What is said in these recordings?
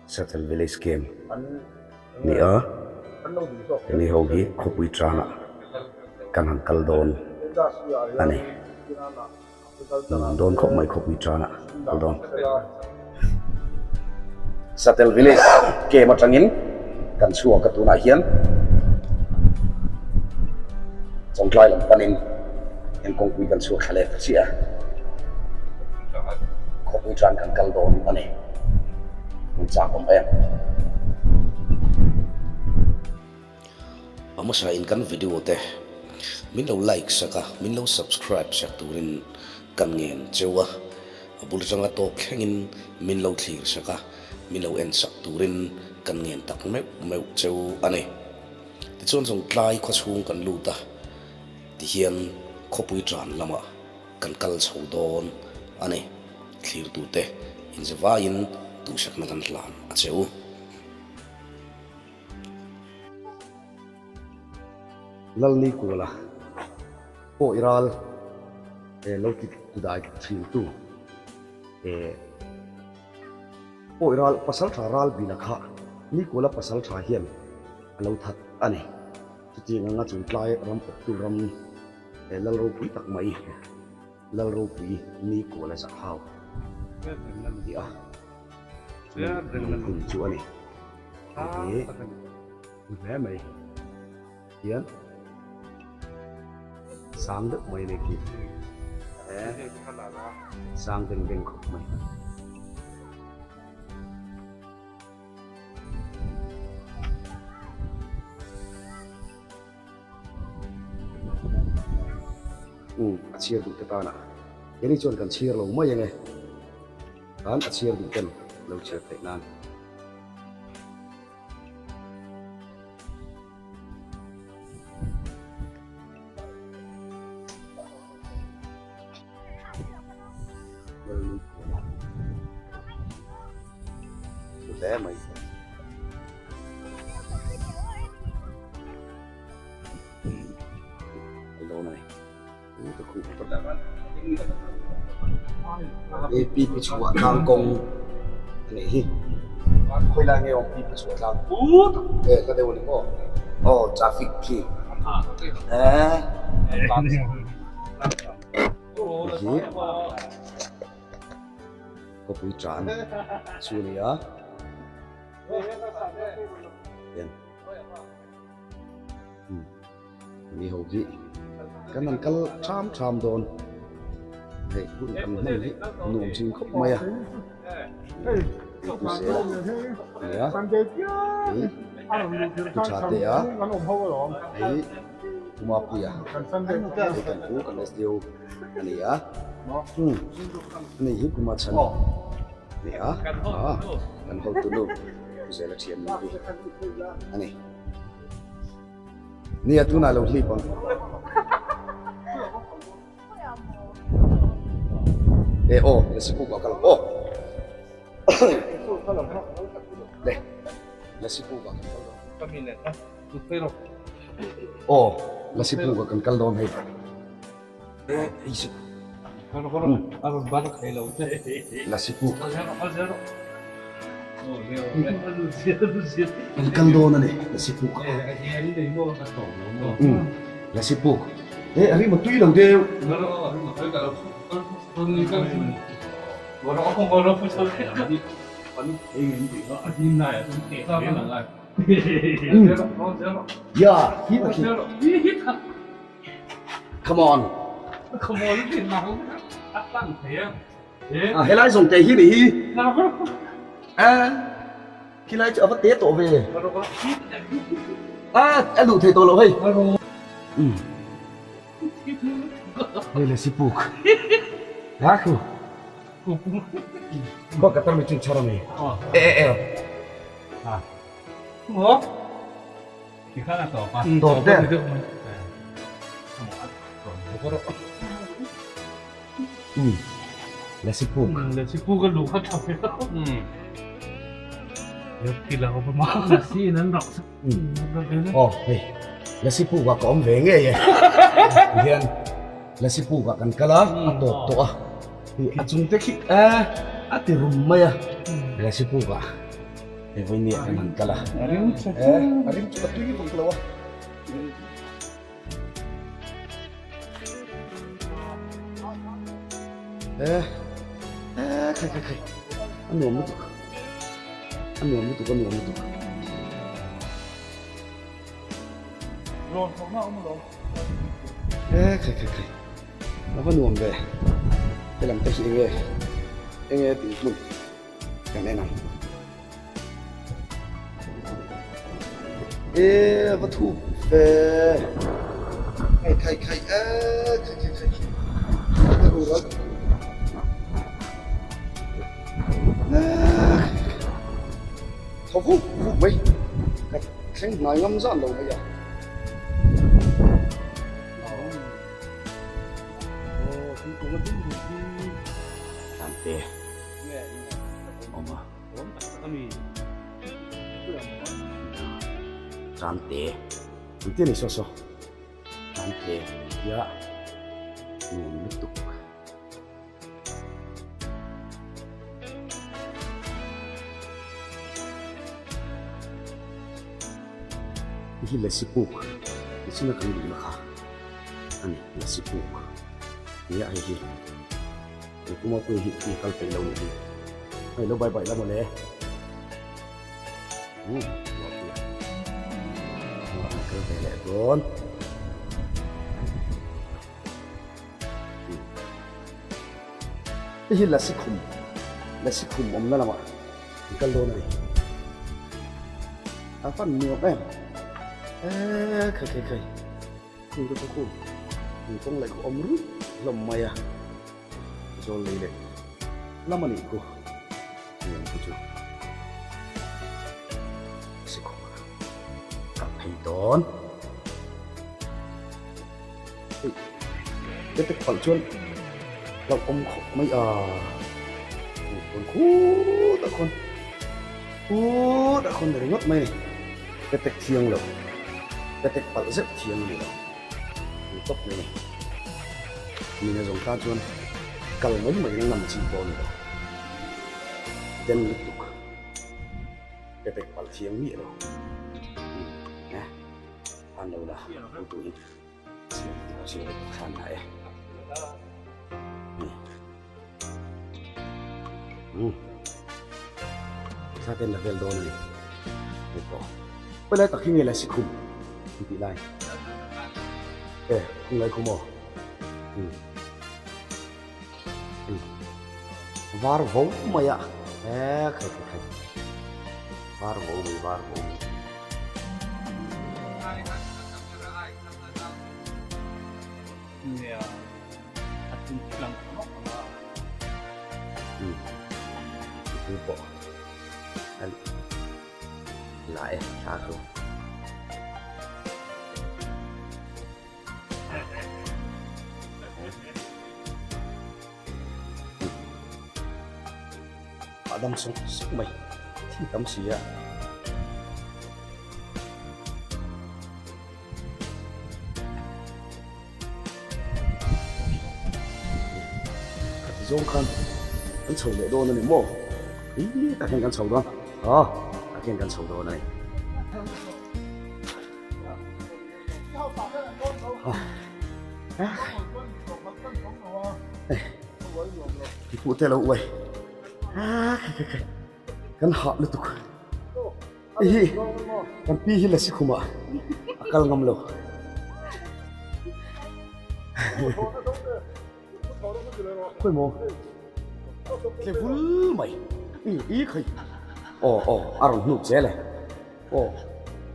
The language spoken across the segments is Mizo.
Satel village camp ni a hemi ho hi khawpui tangah kan han kal dawn a ni. Nuam dawn khawp mai khawpui tana kal dawn. Satel village camp atangin kan chhuak a tunah hian Chawngtlai lam panin eng kawngpui kan chhuak thla leh ta chiah a, khawpui tan kan kal dawn a ni. Hmun chak awm em. A hmasa in kan video te min lo like sak a, min lo subscribe sak turin kan ngen cheu a, a bul atanga tawp thlengin min lo thlir sak a, min lo en sak turin kan ngen tak meuh meuh cheu a ni. Tichuan zawng tlai khawchhung kan lut a, tihian khawpui tan lamah kan kal chho dawn a ni. Thlirtute inzavaiin duhsakna kan hlan a cheu. Lalni Kuala pawh i ral eh lo ti tudai thin tu eh pawh i ral pasal tha ral bila kha Ni Kuala pasal tha hian a lo that a ni. Chutiang anga chung tlai ram awptu ram eh lal ropui tak mai lal ropui Ni Kuala zah hau ti a lungphun chu a ni. Hei hi hle mai hian sang deuh mai a ni khi sang veng veng khawp mai. Umm a chhiar duh te tana keni chuan kan chhiar lo mai ange tan a chhiar duh ten lo chhiar theih nan. Hle mai. Hei pi pi chhuah tlang kawng a nih hi khawi lai nge awm pi pi chhuah tlang e hla deuh a ni maw aw traffic khi eh hi khawpui tan chu a ni a hian. Mi ho hi kan han kal tham tham dawn hei hun kan hman hi nuam thin khawp mai a tu zel a nia hei tu tha te a hei Umapuia hei kan pu kan SDO a ni a ani hi Kuma chhan a ni a kan hotunu tu zel a thian ni hi a ni. Nia tunah lo hlip ang. E aw, le si puk ah kal aw. Le, le si puk ah kan kal dawn. Aw, le si puk ah kan kal dawn hei. E, hei si. La si puk. Kan kal dawn a ni, la si puk. La si puk. E, a rim a tui lo deuh. Ya, hi ta khi. Come on. Come on thì nắng ắt tặng thế em. À, helai zong te hi ni hi. À, khi lai chu ava te tawh ve. À, a luh thei tawh lo hei. Um. Hei le si puk. Ha khu. Kho ka tar mi chin chara mi. E e e. À. Ủa? Tawp der. Umm Lasi puk. Lasi puk a luh kha tha ve lo. Lasi in an rak sak. Aw hei Lasi puk ah ka awm ve ngei e. Tihian Lasi puk ah kan kal a, a tawp tawh a. A chung te khi a ti rum mai a. Lasi puk ah hei vawinia kan han kal a. A rim chu a rim chu ka tui bawk lo a. Eh eh khai khai khai a nuam lutuk a nuam lutuk a nuam lutuk Rawn thawh na awm alawm. Eh khai khai khai a va nuam ve helam te hi enge enge tih hmun kan en ang. E va thu ve khai khai khai e khai khai khai ka ru ral tho vuk vuk mai ka thleng hnai ngam zan lo mai a. Tante awm a. Tante engtin a ni saw saw Tante tia nuam lutuk. Hei hi Lasi puk tichhina kan duhna kha a ni Lasi puk nia hei hi. He kuma pui hi i kal peih lo nih hi. Hei lo bai bai la mawle. Umm Ruahpuia. Ruah an kal ve leh dawn. Hei hi lasi khum lasi khum awmna lamah an kal dawn a ni. A fan nuam em. Eee khai khai khai. Chung te pawh khu kawng leh khu awm ruih hlawm mai a, zawl lei leh lam a nih khu heng khu chu sikhum a kal phei dawn. Hei ketek palh chuan hlauhawm khawp mai a, hei khawn khutah khawn khutah khawn ringawt mai a ni ketek thiang lo. Ka tek palh zeuh thiang a ni lo. Ni tawp mai a ni. Mina zawng tan chuan kal mai mai na ngam chi pawh a ni lo. Den lutuk. Ka tek palh thiang miah lo. Umm eh han lo la pu tuin siam tur chu thlan la e. Umm thla ten la vel dawn a ni. Hei pawh. Khawi lai tak hi nge la si khum an tih lai. E khung lai khum aw. Umm. Hei var vo mai a. E khai khai khai. Var vo mai var vo mai. Nia. A chung khi lang tha mawk ang a. Umm. Thu pawh a la e thla chu. A dam sawk sawk mai thil tam si a. Khati zawng khan kan chho leh dawn a ni maw? Ih tak hian kan chho dawn aw tak hian kan chho dawn a ni. Hmuh te lo uai kan hah lutuk. Hi kan pi hi lasi khumah a kal ngam lo. Khawi maw? Tle vul mai. I khawi. Aw aw a rawn hnuk zel e. Aw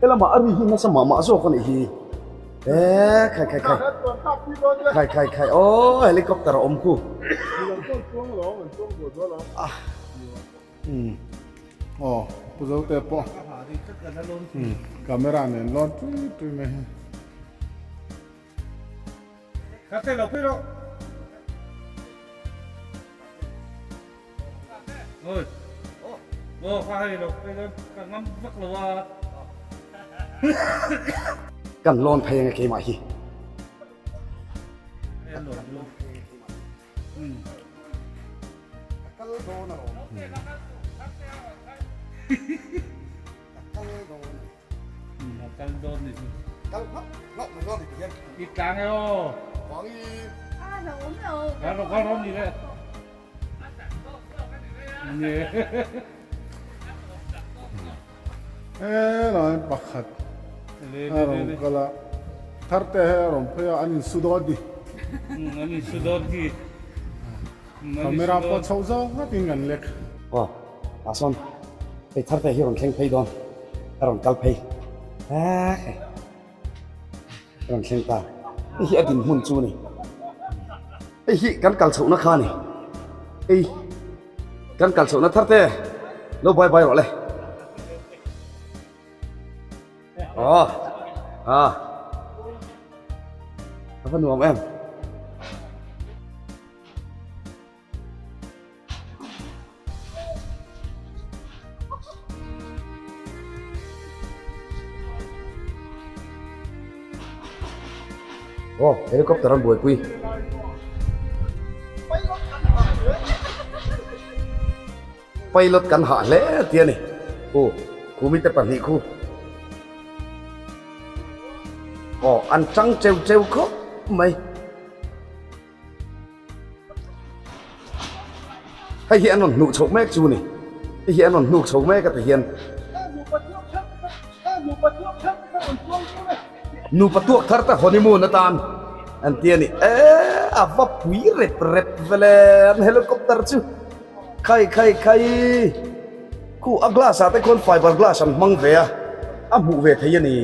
helamah a ri hi nasa mah mah zawk a nih hi. Eee khai khai khai. Khai khai khai aw helicopter a awm khu. Aw, Pu Zote pawh. Camera nen lawn tui tui mai hi. Kan lawn phei ange keimah hi. Helai pakhat a rawn kal a tharte hi a rawn phei a an insu dawn ni an insu dawn hi camera pawh chhoh zawk ngatin kan lek aw tah sawn hei tharte hi rawn thleng phei dawn a rawn kal phei ah hei a rawn thleng ta hei hi a dinhmun chu a ni hei hi kan kal chhohna kha a ni hei. Kan kal chhohna thar te lo bai bai rawh le. Aw a a va nuam em. Aw helicopter an buaipui. Pilot kan hah hle tih a ni. Khu khumi te pahnih khu. Aw an chang cheu cheu khawp mai. Hei hi an rawn hnuh chhoh mek chu a ni. Hei hi an rawn hnuk chho mek a ti hian. Nupa tuak thar te honeymoon atan an ti a ni. Eee a va pui rep rep vele an helicopter chu. Khai khai khai khu a glass ah te khuan fiber glass an hmang ve a, a hmuh ve thei a ni.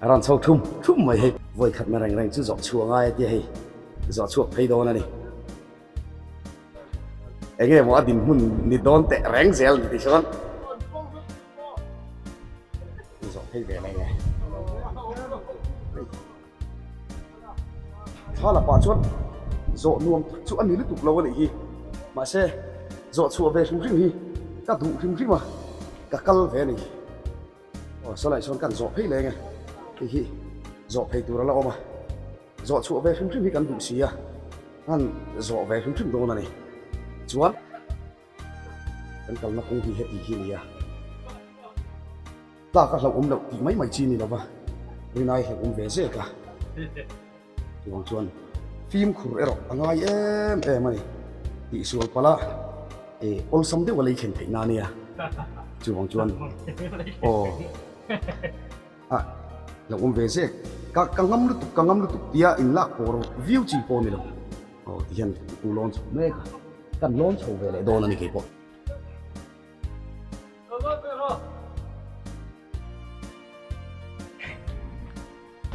A rawn chho thum thum mai hei. Vawi khat na reng reng chu zawh chhuah ngai a tia hei zawh chhuak phei dawn a ni. Enge maw a dinhmun ni dawn teh reng zel ni tichuan zawh phei ve mai nge. Thla la pah chuan zawh nuam tak chu a ni lutuk lo a nih hi. Mahse, zawh chhuah ve hrim hrim hi ka duh hrim hrim a, ka kal ve a ni. Aw, sawlai sawn kan zawh phei leng e, hei hi zawh phei tur a la awm a, zawh chhuah ve hrim hrim hi kan duh si a, kan zawh ve hrim hrim dawn a ni. Chuan kan kalna kawng hi heti hi a ni a. Tlak a hlauhawm loh tih mai mai chi ni lova, rinai hlauhawm ve zek a. Chuvang chuan fimkhur erawh a ngai em em a ni. Tihsual palh a eh awlsam deuh a lei thlen theih na a nia. Chuvang chuan aw ah hlauhawm ve zek. Ka ka ngam lutuk ka ngam lutuk tia inlak pawh viau chi pawh a ni lo. Aw tihian u lawn chho mek a, kan lawn chho ve leh dawn a ni keipawh.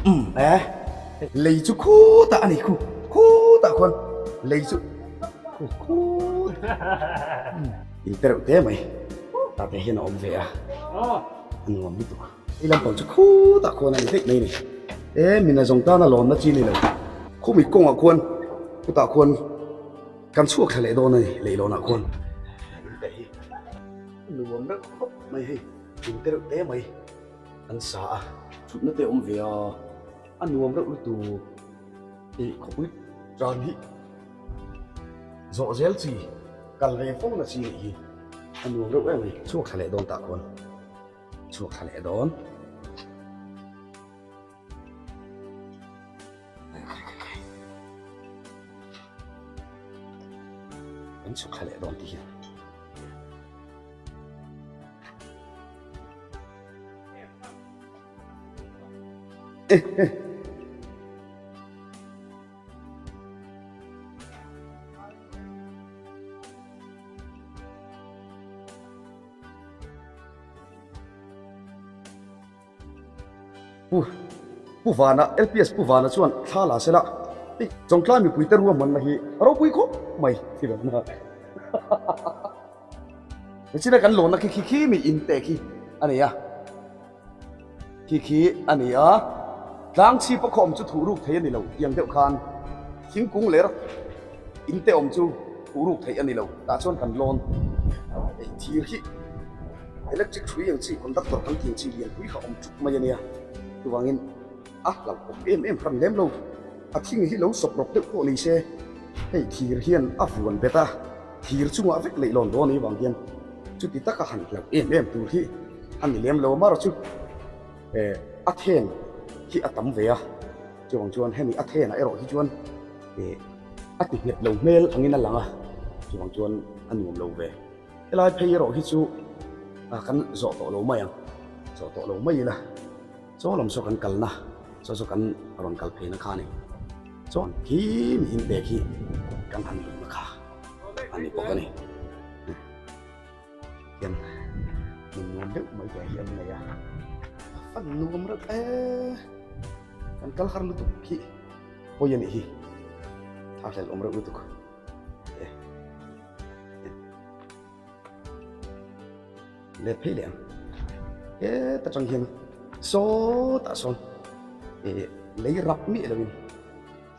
Umm eh lei chu khutah a ni khu khutah khuan lei chu khu khut in te reuh te mai tah te hian a awm ve a a nuam lutuk hei lampang chu khutah khuan a ni daih mai a ni e mina zawng tana lawnna chi a ni lo khumi kawngah khuan khutah khuan Kan chhuak thla leh dawn a ni leihlawnah khuan in te hi nuam reuh khawp mai hei in te reuh te mai an sa a chhutna te a awm ve a a nuam reuh lutuk ih khawpui tan hi zawh zel chi kal ve fo na chi nih hi a nuam reuh em a ni chhuak thla leh dawn tah khuan chhuak thla leh dawn. Kan chhuk thla leh dawn tih hian. Eh eh. Pu Pu Vana, LPS Pu Vana chuan thla la sela. Hei Chawngtlai mipuite ruahmanna hi a ropui khawp mai thil an a. Nichina kan lawnna khi khi khi mi in te khi a ni a. Khi khi a ni a. Tlang chhip a khawm chu thuh ruk thei a ni lo tiang deuh khan thingkung ler in te awm chu thuh ruk theih a ni lo. Tah chuan kan lawn ei thir hi electric hrui ang chi conductor kan tih ang chi lianpui kha awm ṭup mai a nia. Chuvangin a hlauhawm em em hran lem lo. A thing hi lo sawp rawp deuh pawh ni se hei thir hian a vuan bet a, thir chungah vek leh lawn dawn avang hian chuti taka han hlauh em em tur hi a ni lem lo amaherawh chu eh a then hi a tam ve a, chuvang chuan hemi a thenah erawh hi chuan eh a ti nghet lo hmel angin a lang a, chuvang chuan a nuam lo ve. Helai phei erawh hi chu kan zawh tawh lo mai ang, zawh tawh lo mai ila. Chaw lam saw kan kalna, chaw saw kan rawn kal pheina kha a ni. Chuan khi mi in pek hi kan han luhna kha a ni bawk a ni. Hian hmun nuam deuh mai te hi an nei a, a fan nuam reuh e. Kan kal har lutuk khi pawi a nih hi, thlahlel awm reuh lutuk e. Let phei leh ang. Heta tang hian sawtah sawn ih lei rap miah loin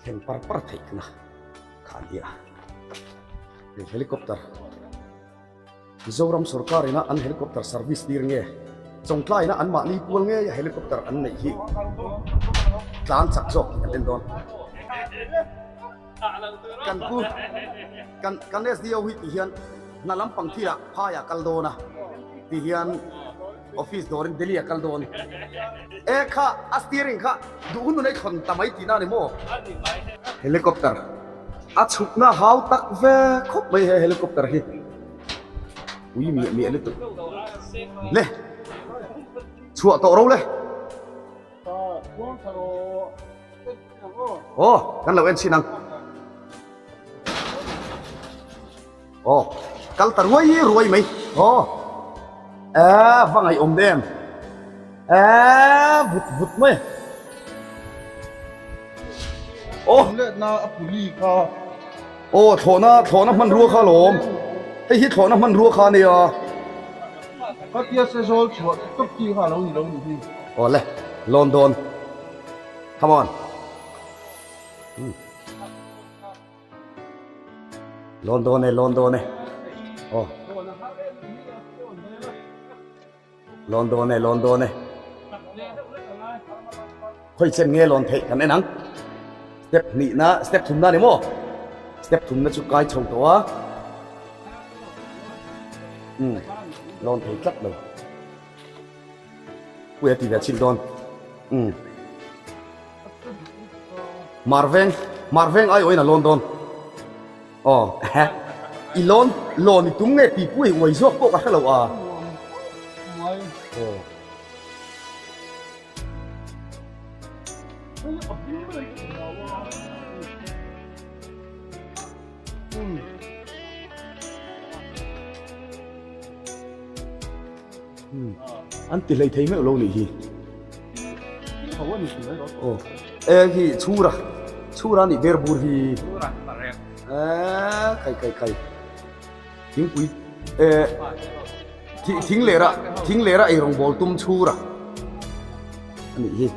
thleng par par theih na kha a ni a. Hei helicopter Mizoram sorkar ina an helicopter service tir nge Chawngtlai ina anmahni pual ngei a helicopter an neih hi tlan chak zawk tih kan en dawn. Kan pu kan kan SDO hi ti hian hna lampang thilah phaiah kal dawn a ti hian office dawrin Delhi ah kal dawn e kha a steering kha duh hun hun a i thawn ta mai tihna a ni maw? Helicopter a chhukna hau tak ve khawp mai he helicopter hi ui miah miah lutuk le chhuah tawh ro le. Aw kan lo en chhin ang. Aw kal ta ruai ruai mai. Aw e va ngaihawm em. E vut vut mai. Aw letna a puli kha. Aw thlawhna thlawhna hmanrua kha alawm. Hei hi thlawhna hmanrua kha ania. Khatia sezawl chhuah tawp chi kha alo ni lo ni hi. Aw le London. Come on. Lawn dawn e, lawn dawn e. Aw. Lawn dawn e, lawn dawn e. Khoi chen nge lawn theih kan en ang. Step hnih na, step thum na ni maw? Step thum na chu kai chho tawh a. Hmm, lawn thei tlat lo. Puia ti ve chhin dawn. Umm. Marveng, Marveng ai awin a lawn dawn. Aw, i lawn, lawn i tum nge pi pui uai zawk pawh ka hre lo a. Aw. An ti hlei thei meuh lo nih hi. Aw e hi chhura chhura nih ber bur hi. E khai khai khai thingpui e thing lera thing lera ei rawng bawl tum chhura anih hi.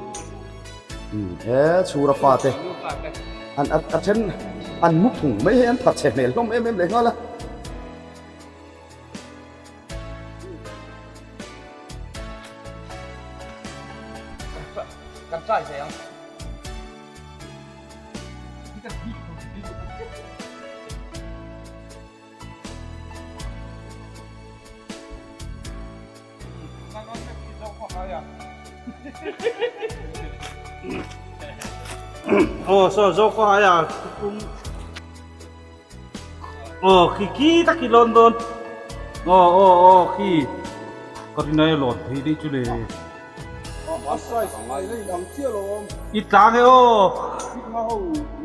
E chhura fa te an a then an mu phung mai hei an that chhe hmel hlawm em em leh nghal a. Kan try ve ang. Oh, so zo ko haya kum. Oh, khi ki tak ki lon don. Oh, oh, oh, khi. Ka rinai lon thei dei chu le. A size ngai na in ang chiah lo awm. I tlang e aw. Sigma ho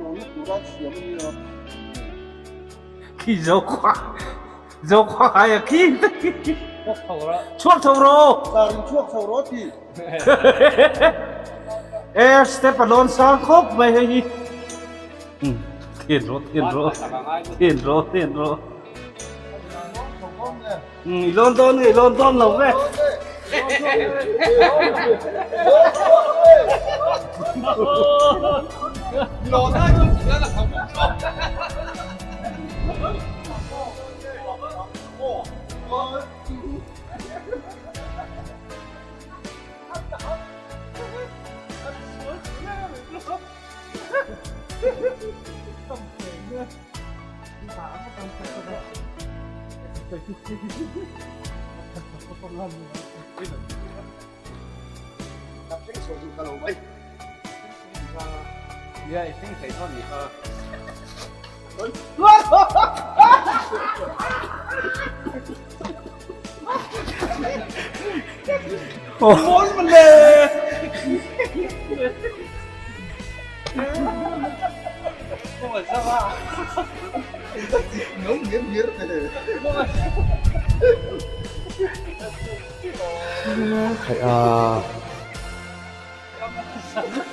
lon na tura siam a nia. Khi zo khua. Zo khua hai a khi. Chhuak tho ro. Car in chhuak tho ro ti. E step a lawn sang khawp mai hei hi. Then rawh, then rawh, then rawh, then rawh. I lawn dawn nge i lawn dawn lo ve.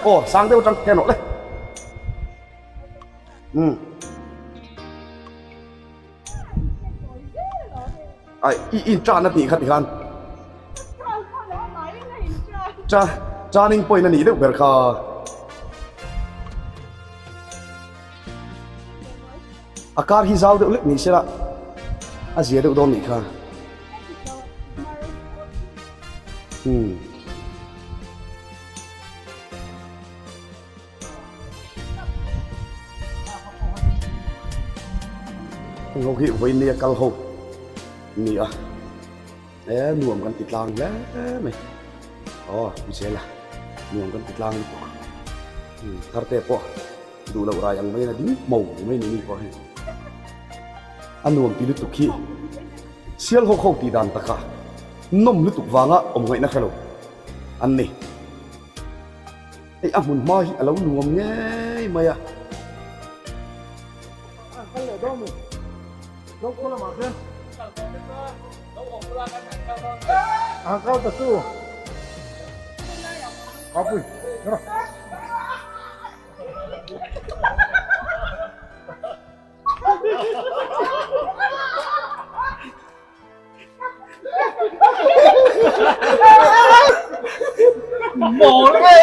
Aw sang deuh atang hian rawh le. Um. Ai i in tan a tih kha tikhan. Cha turning point a nih deuh ber kha. A kar hi zau deuh lek ni sela a zia deuh dawn nih kha. Hmm. Heng ho hi vawiin a kal ho ni a e nuam kan ti tlang hle mai aw zela nuam kan ti tlang lutuk thar te pawh duh loh rai ang mai in a ding hmo mai ni ni pawh hei a nuam ti lutuk hi sial ho ho tih dan taka nawm lutuk vanga awm ngaihna hrelo an ni. Hei a hmun hma hi a lo nuam ngei mai a. Mawl em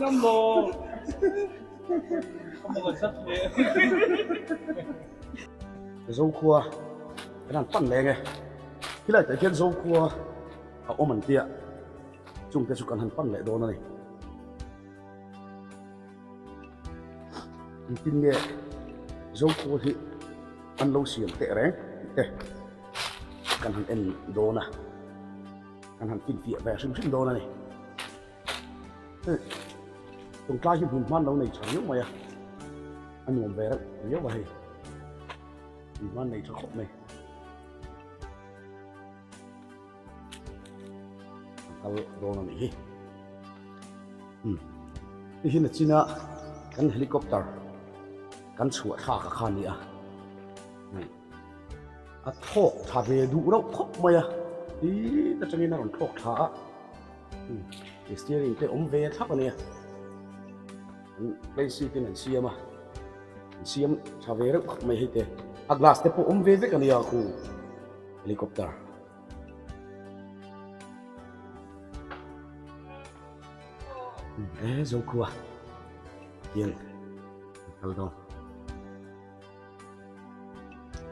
a. Zokhua kan han pan leng e. Khilai tah khian Zokhua a awm an tia chungte chu kan han pan leh dawn a ni. Engtin nge Zokhua hi an lo siam teh reng tih te kan han en dawn a, kan han finfiah ve hrim hrim dawn a ni. Hei tawngtai hi hmun hman lo nei tha riau mai a, a nuam ve reuh riau a hei, hmun hman nei tha khawp mai. Kal dawn a nih hi. Hmm. Hei hi nachina kan helicopter kan chhuah thlak a kha a ni a. Hmm. A thawk tha ve duh reuh khawp mai a. Ti atangin a rawn thlawk tha a. Hmm. Steering te awm ve thlap a nia. An plane seat in an siam a. An siam tha ve reuh khawp mai hei te. A glass te pawh awm ve vek a nia khu. Helicopter. E Zokhua hian kal dawn.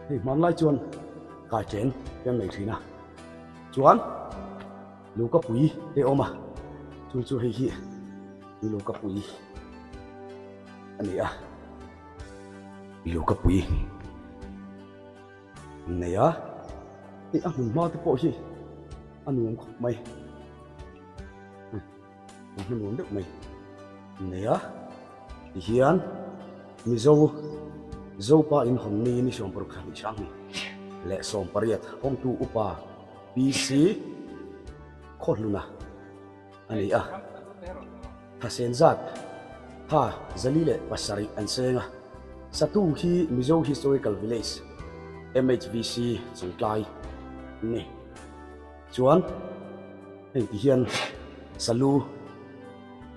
Hei hmanlai chuan kai chen te an nei thin a. Chuan Lukapui te awm a. Chu chu hei hi Lukapui a ni a. Lukapui. An nei a, hei a hmun hma te pawh hi a nuam khawp mai, a hmun nuam deuh mai an nei a, tihian Mizo Zopa inhawn ni ni 60 thla hnih sang leh 18 hawngtu upa PC Khawhluna a ni a, Thasen zat tha 407 an seng a, Satu hi Mizo Historical Village, MHVC, chungtlai an ni. Chuan heng ti hian Salu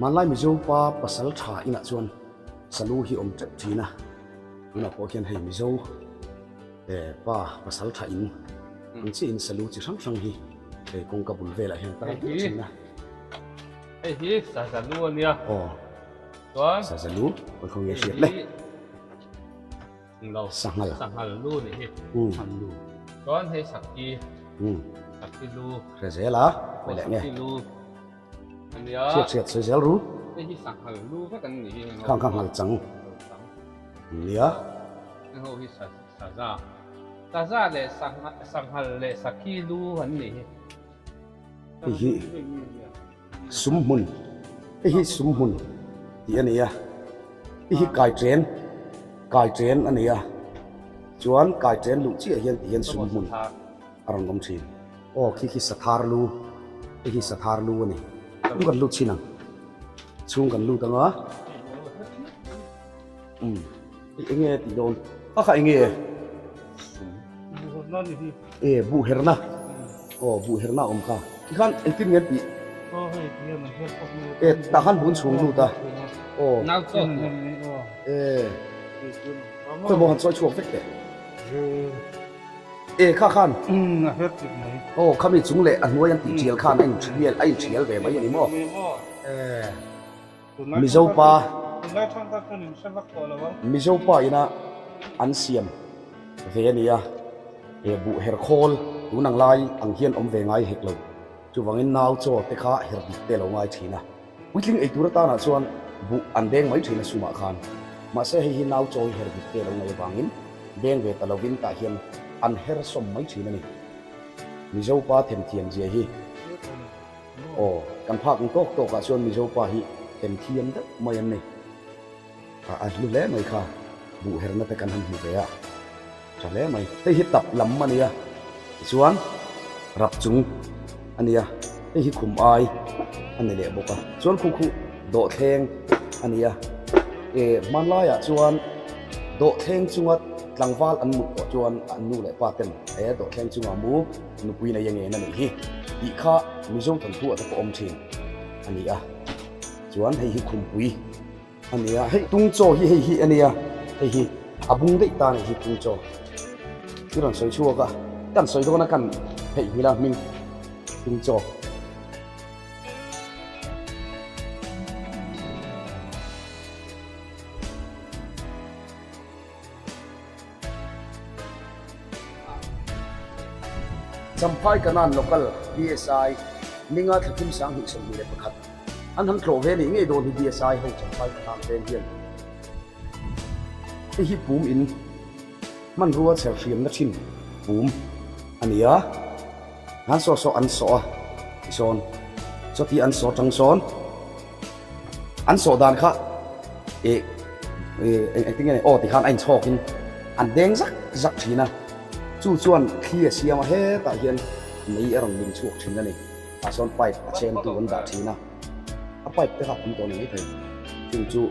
Hmanlai Mizo pa pasal tha inah chuan salu hi awm teuh thin a, tunah pawh hian hei Mizo pa pasal tha in ang chiahin salu chi hrang hrang hi hei kawngka bul velah hian tar duah thin a. Hei hi sazalu a nia. Aw. Chuan sazalu khawi khawi nge hriat le. Lo. Sanghal. Sanghal lu nih hi. Sanghal lu. Chuan hei sakhi. Sakhi lu. Hre zel a. Hei leh nge. Sakhi lu. Ania. Hriat hriat sawi zel ru. Hei hi sanghal lu vek an nih hi. Khang kha nghal chang. Nia. Heng ho hi saza. Saza leh sanghal leh sakhi lu an nih hi. Hei hi sumhmun hei hi sumhmun tih a ni a hei hi kaiṭen kaiṭen a ni a chuan kaiṭen luh chiah hian ti hian sumhmun a rawn awm ṭhin aw khi khi sathar lu hei hi sathar lu a ni chhung kan lut chhin ang chhung kan lut ang a umm hei eng nge tih dawn a kha eng nge E buh herna aw buh herna awm kha tikhan engtin nge an tih e tah khan bun chhung lut a aw e khawi maw han sawi chhuak vek teh e kha khan aw khami chung leh a hnuai an tih thial khan a in thial a in thial ve mai a ni maw e Mizo pa Mizo pa ina an siam ve a nia he buh her khawl tun ang lai ang hian awm ve ngai hek lo chuvangin nau chaw te kha her dik te lo ngai thin a puitling ei tur atanah chuan buh an beng mai thin a sumah khan mahse hei hi nau chaw hi her dik te lo ngaih avangin beng ve ta lovin tah hian an her sawm mai thin a ni Mizo pa themthiam zia hi. Aw, kan phak ang tawk tawk ah chuan Mizo pa hi themthiam deuh mai an ni. A a hlu hle mai kha, buh herna te kan han hmu ve a, tha hle mai. Hei hi tap lam a nia, tichuan rap chung a nia, hei hi khum ai a ni leh bawk a, chuan khu khu dawhthleng a nia. E hmanlaiah chuan dawhthleng chunga tlangval an mut tawh chuan an nu leh pa ten he dawhthleng chunga mu Nupui nei a ngen a nih hi tih kha Mizo thawnthu ah te pawh awm thin a ni a, chuan hei hi khumpui a ni a, hei tung chaw hi hei hi a nia, hei hi a bung daih ta a nih hi tung chaw i rawn sawi chhuak a, kan sawi dawn a kan theih nghilh a hming tung chaw. Champhai Kanan Local BSI Ninga Thlathum 2021 an han tlawh ve nih ngei dawn hi BSI ho Champhai Kanan veng hian hei hi pum in hmanrua chher hriamna thin pum a ni a, han saw saw an sawh a tisawn chawti an saw tang sawn. An sawh dan kha eh eh engtin nge aw tikhan a inchhawkin an deng zak zak thin a, chu chuan thli a siam a hetah hian mei a rawn lim chhuak thin a ni. Tah sawn pipe a chemtu an dah thin a, a pipe te kha a pum tawh a ni maithei. Chung chu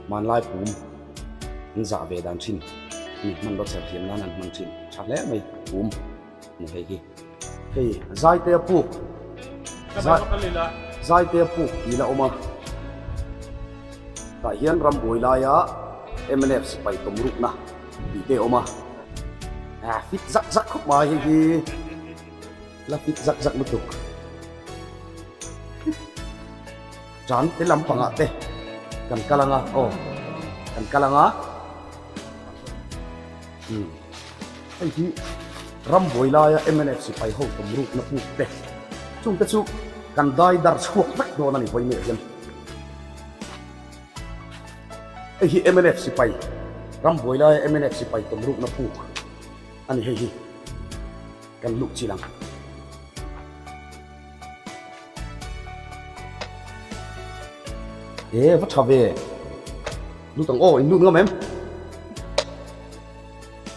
hmanlai pum an zah ve dan thin a ni, hmanraw chher thiam nan an hman thin tha hle mai pum a ni hei hi. Hei Zaitea puk Zaitea puk tih la awm a, tah hian rambuai laia mnf sipai tawm rukna tih te a awm a, a fit zak zak khawp mai hei hi la fit zak zak lutuk tan te lampangah te kan kal ang a aw kan kal ang a. Hei hi rambuai laia mnf sipai ho tawm rukna puk te chung te chu kan dai dar chhuak vek dawn a ni vawi mek hian. Hei hi mnf sipai rambuai laia mnf sipai tawm rukna puk a ni hei hi kan luh chin ang. E va tha ve lut ang aw in lut ngam em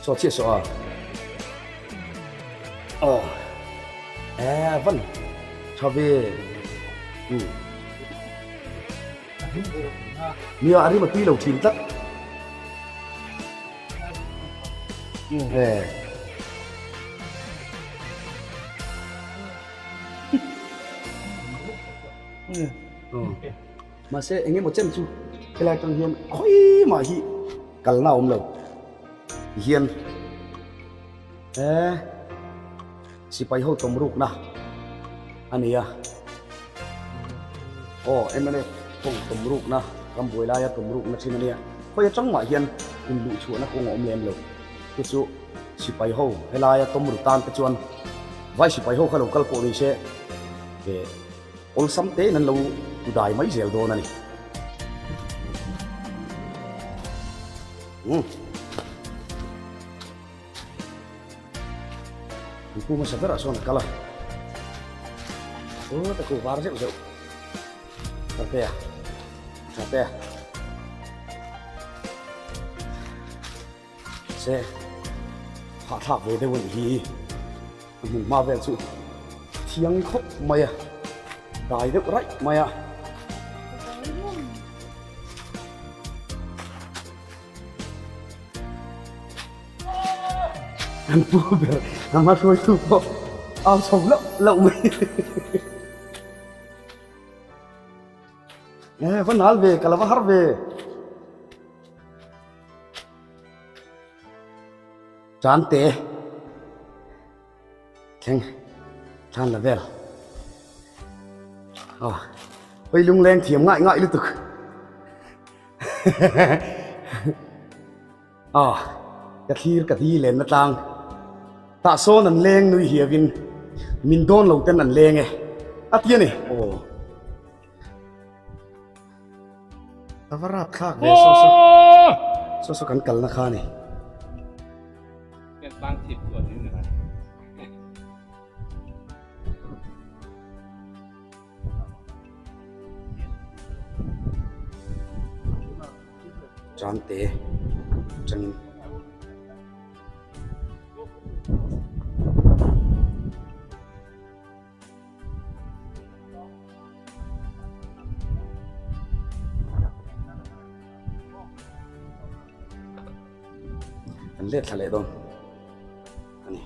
saw chiah saw a aw e van tha ve um nia a rim a tui lo thin tlat e Mahse eng emaw chen chu helai atang hian khawi mah hi kalna a awm lo tihian eh sipai ho tawm rukna a ni a. Aw mnf ho tawm rukna ram buai laia tawm rukna thin a nia. Khawi atang mah hian inluhchhuahna kawng a awm lem lo. Chu chu sipai ho helaia tawm ru tan te chuan vai sipai ho kha lo kal pawh ni se eh awlsam tein an lo tu dai mai zel dawn a ni. Umm. An pu hmasa berah sawn a kal a. Aw ta ku var zeuh zeuh. Thartea. Thartea. Se hahthlak ve deuh a nih hi. A hmun hma vel chu thiang khawp mai a, dai deuh raih mai a. An pu ber a hma hruaitu pawh au chho loh loh mai. Eh, va nal ve, ka la va har ve. Chante thleng thlan la vel aw hei lungleng thiam ngai ngai lutuk aw ka thlir ka di lenna tlang tah sawn an leng nui hiavin min dawn lo ten an leng e a ti a ni aw. A va rap thlak ve saw saw saw saw kan kalna kha ni. Tlang thip tuah ding ni lai. Chante changin. An let thla leh dawn a ni.